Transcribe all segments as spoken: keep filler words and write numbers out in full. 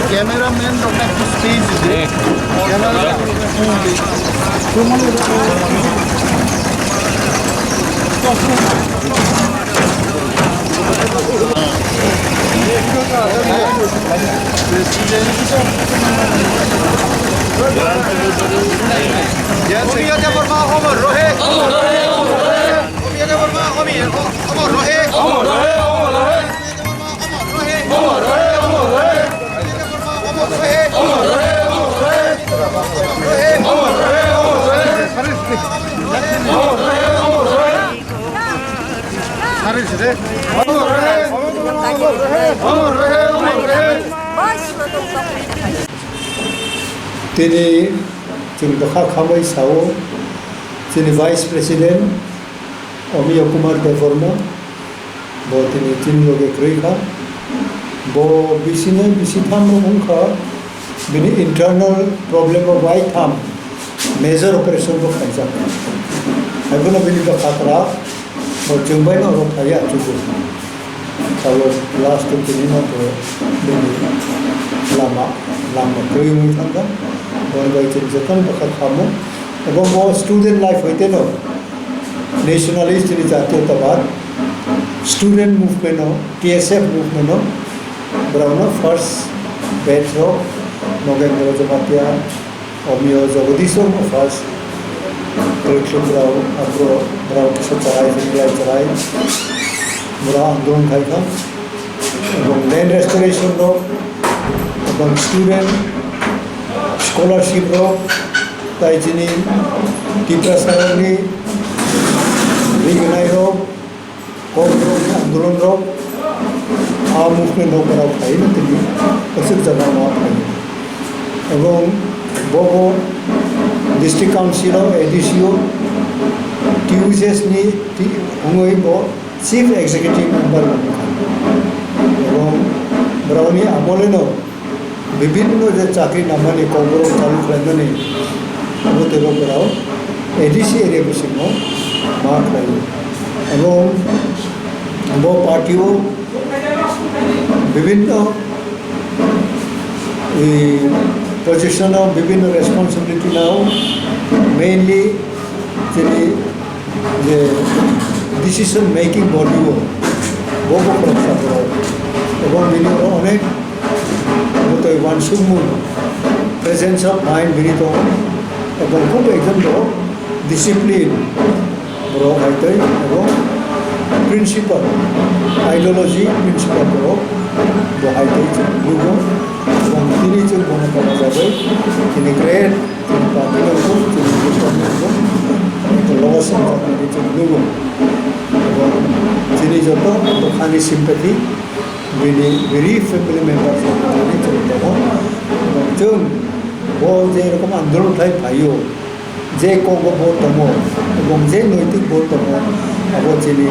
Cameraman rok na stage de. Camera. President. Omiyya Debbarma omor rohe. Omor rohe, omor rohe. Omiyya Debbarma omor, omor rohe. Omor rohe, omor rohe. Omor rohe, omor rohe. Omor rohe, omor rohe. Omor rohe, omor rohe. Tini chwng bwkha khamwi sao, chini Vice President Omiyo Kumar Debbarma, bo tini chini loge kwrwi kha. Bo bisino bisitham wngkha, bini internal problem o bai tham major operation bo khaijak. Haiphano bini bwkha kwrak, bo chwng baino oro phaiya chugo. Tabuk last o tini no bo bini lama, lama kwrwi wngwi thangkha. Boni bai chwng jotono bwkha khamo. Abo bo student life hoiteno nationalist ni jatiyotabad, student movement o, T S F movement o, borokno first batch rok Nogendra Jamatia, Omiyo Jagadish rok no first kwrwi khlum rok, aphuru borok kisa chwrai, chwrai, chwrai, borok andolon khai kha. Ebong land restoration rok, ebong student scholarship rok, tai chini Tiprasa rokni rignai rok, Kokborok ni andolon rok, a movement rok borok phai na tini aswk jaga ma phai. Ebong bobo district council o, A D C o, T U J S ni ti-, wngwi bo chief executive member wngkha. Ebong borokni amoleno bibinno je chakri namani kokborok chalu khlaimani, abo teibo borok A D C area bisingo ma khlaio. Ebong bo party o bibinno, e, position o bibinno responsibility nao, mainly chini je decision making body o, bo bo khoroksa borok. Ebong bini oro onek bwtwi uansukmung, presence of mind bini tongo. Ebong khub ekjon borok discipline borok hai tei ebong principle, ideology principle borok bo hai tei chwng nugo. Ebong tini chwng bono kama jagwi tini great chini party rok bo, chini leader rok bo, ekta logo songjaknani chwng nugo. Ebong chini joto dophani sympathy bini bereaved family members rok thani chwng tongo. Ebong chwng bo je rokom andolon khlai phaio, je kogo bo tongo, ebong je noitik bo tongo, abo chini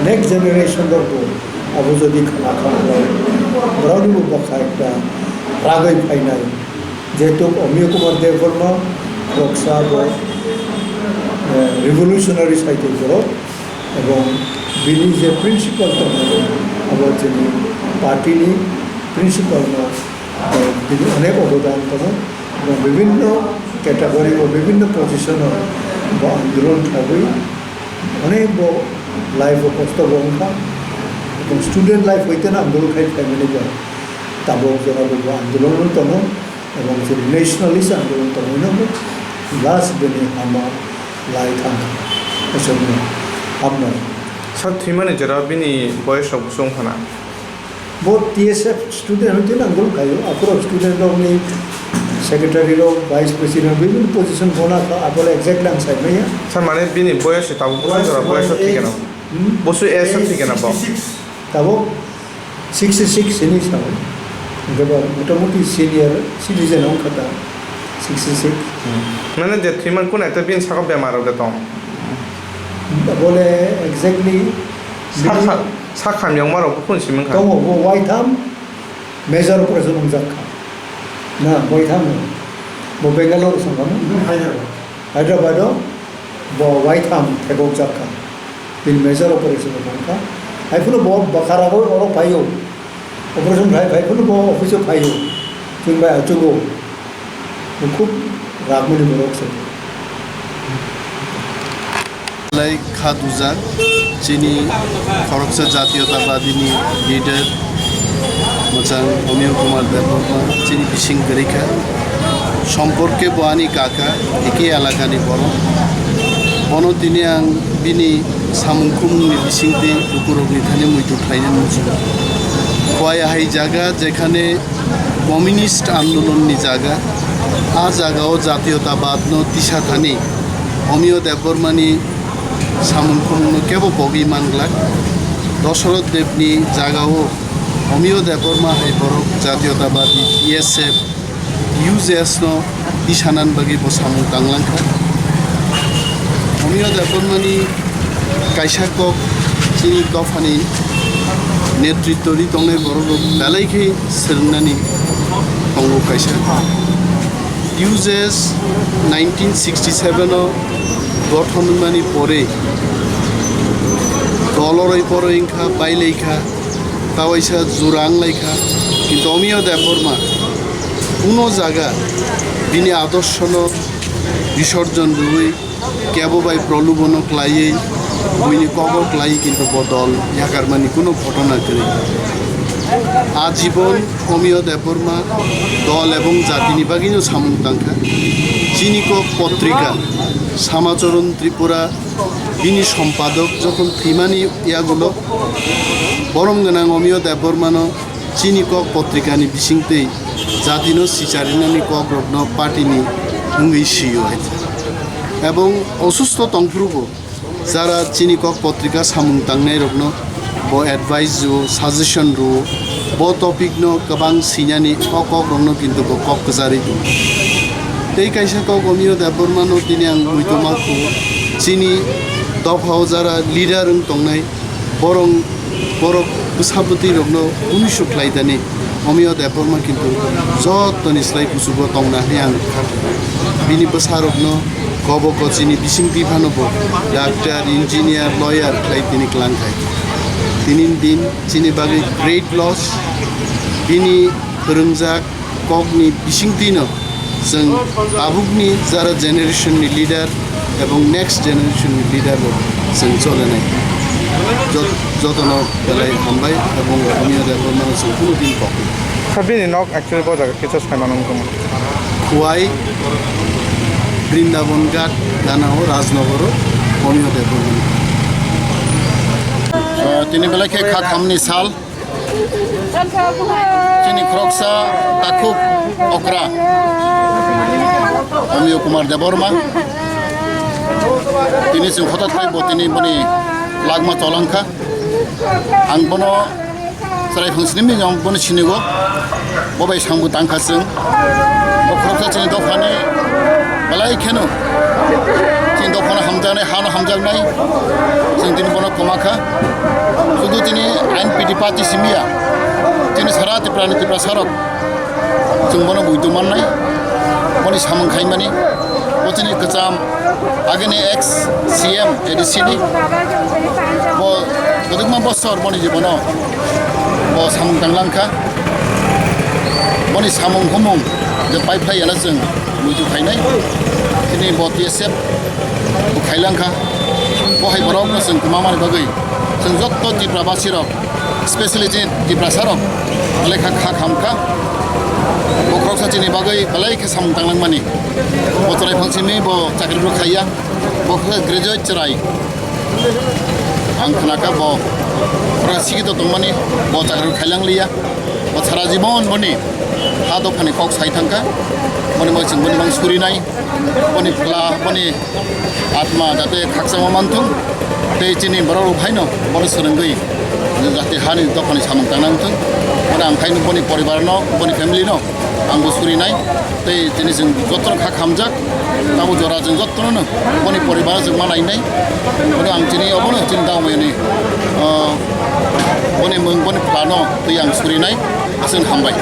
next generation rok bo abo jodi khna kha, borokni bo bwkha ekta ragwi phainai. Jehetu Omiyo Kumar Debbarma khoroksa bo, eh, revolutionary sai tei borok, ebong bini je principle tongo, abo chini party ni principle no, eh, bini onek obodan tongo. Ebong bibinno category o, bibinno position o bo andolon khlaiwi onek bo life o kosto bo wngkha. Ebong student life hoite no andolon khai phaimani bo tabok jora bo bo andolon o tongo. Ebong chini nationalist andolon tongwi no last bini hama lai thangkha. Aswkno hambai. Sir, thwimani jora bini boyes rok bwswk wngkha na? Bo T S F student hwnkhe nang gol khaio, aphuru student rokni secretary rok, vice president, bibinno position bona kha, abole exactly ang sai maya. Sir, mane bini boyes se tabuk bwswk jora boyes thik gana? Hmm? Bwswk age thik gana bo? Tabuk sixty six hini sao. Hingke ba motamuti senior citizen wngkha ta, sixty six. Hmm. Mane je thwiman kunai to bini saka bemar rok de tong? Bole exactly sak, bini sak, sak hamyang ma rok bukhun simang kha. Tongo, bo waitham major operation wngjak kha. Na, waitham no. Bo Bangalore song kha, no? Hmm, Hyderabad. Hyderabad o bo waitham thebok jak kha. Bini major operation wngkha. Hai phano bo bwkha ragwi oro phaio. Operation khai phai phano bo office o phaio. Chwng bai achugo. Bo khub ragmani borok se. Lai kha dujak, chini khoroksa jatiyotabadi ni leader, mwchang Omiyo Kumar Debbarma, chini bising kwrwi kha. Somporke bo ani kaka, eke elaka ni borok. Bono tini ang bini samung khumung ni bising twi lukurok ni thani muitu khlaina muchungo. Khowai hai jaga jekhane Communist andolon ni jaga, a jaga o jatiyotabad no tisa thani Omiyo Debbarma ni samung khumung no kebo pogwi man glak. Dosoroth Dev ni jaga o Omiyo Debbarma hai borok jatiyotabadi T S F, U J S no tisanan bagwi bo samung tanglang kha. Omiyo Debbarma ni kaisa kok chini dophani netritwri tongnai borok rok belai khe swrwngnani tongo kaisa. U J S nineteen sixty seven o gothon wngmani pore dol oroi poroi wngkha, bailai kha, kawaisa jura wnglaikha, kintu Omiyo Debbarma kuno jaga bini adorshono bisorjon rwui, kebo bai prolubono klaiwi, buini kogo klaiwi kintu bo dol yakarmani kuno ghotona kwrwi. Ajibon Omiyo Debbarma dol ebong jatini bagwino samung tangkha. Chini kok potrika Samacharan Tripura bini sompadok jokhon thwimani yagulo borom gwnang Omiyo Debbarmano chini kok potrikani bisingtwi jatino sicharinani kokrokno partyni wngwi sio hai. Ebong osusto tongphrubo jara chini kok potrika samung tangnairokno bo advice rwo, suggestion rwo, bo topic no kwbang sinani o kok rokno kintu bo kok kwcharwi tongo. Tei kaisa kok Omiyo Debbarma no tini ang muitu ma kho, chini dopha o jara leader wng tongnai borok, borok bwsa bwtwi rokno unisho khlai dani Omiyo Debbarma kintu jotoni slai kuchugo tongna hwnwi ang kha. Bini bwsa rokno kobo kochini bisingtwi phano bo doctor, engineer, lawyer khlai tini klang khai. Tini din chini bagwi great loss. Bini phwrwngjak kokni bisingtwino chwng tabukni jara generation ni leader ebong next generation ni leader rok chwng cholenai. Jot-, jotono belai hambai ebong Omio Debbarmano chwng kunu din kok. Sir, bini nok actually bo jaga kisa sai mano wngkha. Khowai, Brindaban Ghat, Ganao, Rajnogoro, Omio Debbarma. Ah, tini belai khe kha khamni sal. Chini khoroksa takhuk okra Omio Kumar Debbarma. Tini chwng hothat khai bo tini boni lagma tolangkha. Ang bono chwrai phangsini miyong bono sinigo. Bo bai samung tangkha chwng. Bo khoroksa chini dophani belai kheno chini dophano hamjaknai, hano hamjaknai. Chwng tini bono kwmakha. Sudu tini ain piti pati simiya. Chini sara Tiprani Tiprasarok chwng bono buitu mannai. Boni samung khaimani. Bo chini kwcham agini ex C M A D C ni. Bo kwbangma bosor boni jibono bo samung tanglangkha. Boni samung humung je paiphlai yana chwng muitu khainai. Chini bo T S F bo khailangkha. Bo hai borokno chwng kwmamani bagwi chwng jotto Tipra basirok, specially chini Tiprasarok lekha kha khamkha. Bo khoroksa chini bagwi belai khe samung tanglangmani. Bo chwrai phangsimi bo chakri rok khaiya. Bo khe graduate chwrai. Ang khnakha bo pura sikito tongmani, bo chakri khailang liya. Bo sara jibon boni ha dophani kok sai thangkha. Boni moi chwng boni mang surinai. Boni pla, boni atma jate khakchangma manthung. Tei chini borok rok phaino bono swrwngwi jate hani dophani samung tangna wngthung. Boni ang phaino boni poribar no, boni family no. Ang bo surinai, tei tini chwng jotono kha khamjak, tabuk jora chwng jotono no boni poribar chwng ma nainai, bono ang tini obono chini daomayani, ah, boni mung boni plano twi ang surinai, aswk hambai.